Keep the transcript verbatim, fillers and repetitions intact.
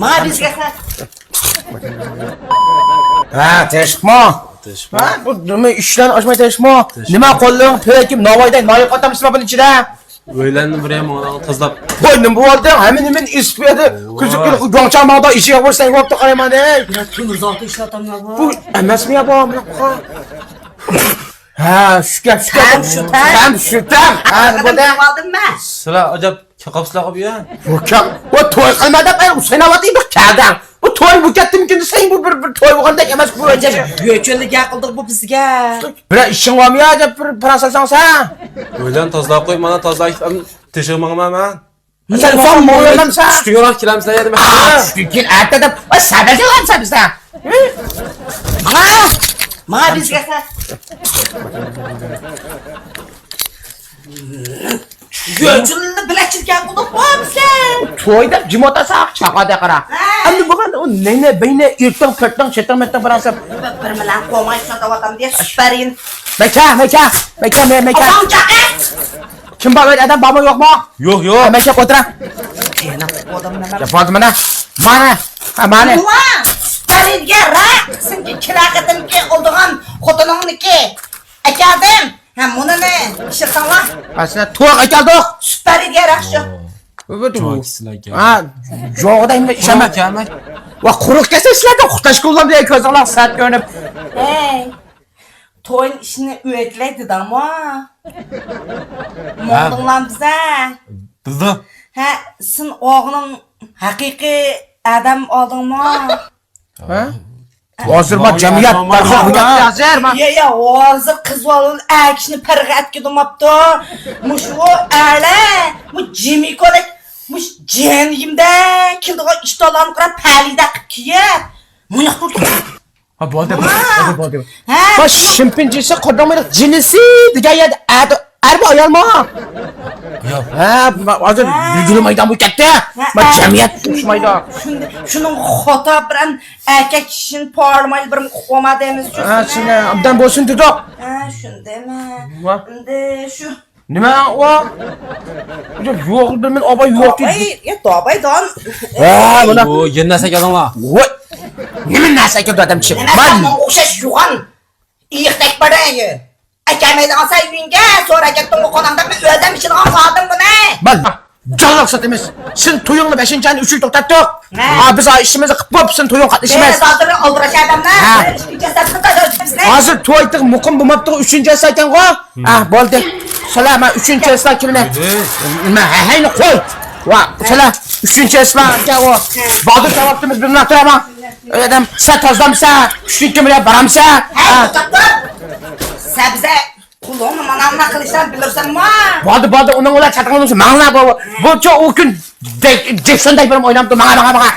ماڭا بىزگە. ھە، تېشىقمۇ؟ تېشىقمۇ؟ ھە، بۇ نېمە ئىشلارنى ئاچماي تېشىقمۇ؟ تېشىق. نېمە قوللىرىڭ پۆكۈپ، ناۋايدا نايىق ئاتامسىز بۇنىڭ ئىچىدە؟ ئۆيلەرنى بىر يەم ئاڭلاڭ تازىلاپ. ۋاي، نېمە بولدى؟ ھەممە نېمىنى ئېسىپ يەدى. كۆزۈپ كېلىپ، گۇاڭچاڭ ماڭدا ئىشىگە بولسا، ئەڭ بوپتۇ قارايمەن، ھەي. يا، كۈندۈز ئالتە ئىشلەتەم يا بۇ. بۇ ئەمەسمۇ يا بۇ؟ مانا بۇ. ھە، شۇ گەپ، شۇ گەپ. ھەم شۇ تەم. ھەم شۇ تەم. ھە، نېمە بولدى؟ ئالدىم مەن. سىلەر ئاجاب كاقاپسىلار قوپ يا. بۇ كاق، بۇ توي قىلما دەپ، ئەي، ئۇسايناۋاتى بىر كەلدىڭ. بۇ توي بۇ كەتتىمىكىن دېسەڭ، بۇ بىر، بىر توي بولغاندەك ئەمەس بۇ. يۆچۈنلۈك گەپ قىلدىق بۇ بىزگە. بىرەر ئىشىڭ بارمۇ يا دەپ بىر پاراڭ سالساڭ سەن؟ ئۆيلەرنى تازىلاپ قوي، مانا تازىلاپ كېتىپ، تېشىغا ماڭىمەن مەن. سەن سان موللامسەن؟ چۈشتىن كېيىن كېلەمسىلەر يا دېمە. چۈشتىن كېيىن ئەتە دەپ، ئاي، سەبەر قىلغانسەن بىزدە. ماڭا، ماڭا بىزگە. يۆچۈنلۈك بىلەكچىلىك قىلدۇق بۇ بىزگە. توي دەپ جىم ئولتۇرساق چاقادەك قارا. ھە. ئەمدى بولغان ئۇ نەينە بەينە ئىرتىڭ پىرتىڭ چېتىڭ مېتىڭ بىر ھەسەپ. بىر، بىر مىلان قوماي ساتىۋاتام دېيە سۈپەرىن. مەكە، مەكە، مەكە، مە-، مەكە. ئاپام چاقىر. كىم بار ئۆيدە ئادەم بارمۇ يوقمۇ؟ يوق، يوق. ھە، مەكە ئولتۇرا. قېنىق ئادەم مانا. يا بولدى مانا. مانا. ھە، مانا. ۋا، سۈپەرىنگە راق. سەنكى كېلە قېتىمكى ئالدىغان خوتۇنۇڭنىكى. ئەكەلدىم. ھە، مۇنىنى پىشۇرساڭلار. ھە، سىلەر تۇۋاق ئەكەلدۇق. سۈپەرىگە ياخشى. جوكىسىلەر ئىكەن. ھە، جوغىدا ئەمدى ئىشەنمە. ۋا، قۇرۇق كەلسە سىلەردە قۇتلاشقا بولامدۇ يا كۆزۈڭلار سەت كۆرۈنۈپ. ھەي، توينىڭ ئىشىنى ئۆتلەي دېدىڭمۇ؟ مۇڭدۇڭلام بىزە. بىزدە. ھە، سىن ئوغلۇڭ ھەقىقىي ئادەم ئالدىڭمۇ؟ ھە؟ ھازىر ما جەمئىيەت دەرھال بۇ گەپنى ھازىر ما. يا، يا، ھازىر قىز بالىلار ئەر كىشىنى پەرقى ئەتكىدۇماپتۇ. مۇشۇ ئەرلەر، مۇ جىمىكولەك، مۇش جەھەننەمدە كېلىدىغان ئىشتالارنى قاراپ پەلىدە قىلىپ كىيىپ. مۇنىق بولدى. ھا، بولدى، بولدى، بولدى. ھە؟ باش شىمپىنچىسى قورداڭمىلىق جىنسى دېگەن يەردە ئەر، ئەرمۇ ئايالمۇ؟ ياق. ھە، ما-، ھازىر ھە. بۈگۈن مايدان بولۇپ كەتتى. ھە، ما ھە. جەمئىيەت ئۇقمايدۇ. شۇنداق، شۇنىڭغا خاتا بىر ئەركەك كىشىنى پارلىمايلا بىر قوما دەيمىز ھە، شۇنى ئوبدان بولسۇن دېدۇق. ھە، شۇنداقمۇ؟ ۋا. ئەمدى شۇ. نېمە ئۇ؟ يوق، بىر مىنۇت ئاباي يوق دېدى. ئاباي، يا، ئاباي دان. ھە، مانا. ئۇ يەنە نەرسە ئەكەلدىڭلار. ۋاي. نېمە نەرسە ئەكەلدى ئادەم كىشى؟ نېمە مەن ساڭا ئوخشاش يوغان. ئېيىقتەك بار ئەيە. ئەكەلمەيدىغان سەن ئۆيۈڭگە، سورا كەتتىڭمۇ قوناق دەپ، مەن ئۆزۈم ئىچىدىغان قالدىم بۇنى. مەن جانلىق ساتىمىز. سېنىڭ تويۇڭنى بەشىنچى ئاينىڭ ئۈچىنچى توختاتتۇق. ھە. ھا، بىز ئا ئىشىمىزنى قىلىپ بوپ، سېنىڭ تويۇڭغا قاتنىشىمىز. بىز ھازىر ئالدىراش ئادەملەر. ھە. بىر ئىككى كۈن كەتسە، بىزنى. ھازىر توي تېخى مۇقىم بولماپتۇ، ئۈچىنچى ئايسا ئىكەنغۇ. ھە، بولدى. سالا، مەن ئۈچىنچى ئايسا كېلىمەن. نېمە، ھە، ھەينى قوي. ۋا، سالا، ئۈچىنچى ئايسا ئىكەنغۇ. ھە. بالدۇر كەۋاپتىمىز، بىر مىنۇت تۇرۇۋەر. ئادەم، سەن تازىلامسەن؟ چۈشتىن كېيىن بىلەن بارامسەن؟ ھەي، ھە. توختاپ تۇر. سەبزە، قولۇڭنى مانا مۇنداق قىلىشلارنى بىلىرسەنمۇ؟ بولدى، بولدى، ئۇنىڭ بىلەن چاتىقىڭ بولسا ماڭىلا، بۇ، بۇ چوغ ئۇ كۈن جېكسون دەيبىرىم ئوينامدۇ، ماڭا، ماڭا، ماڭا.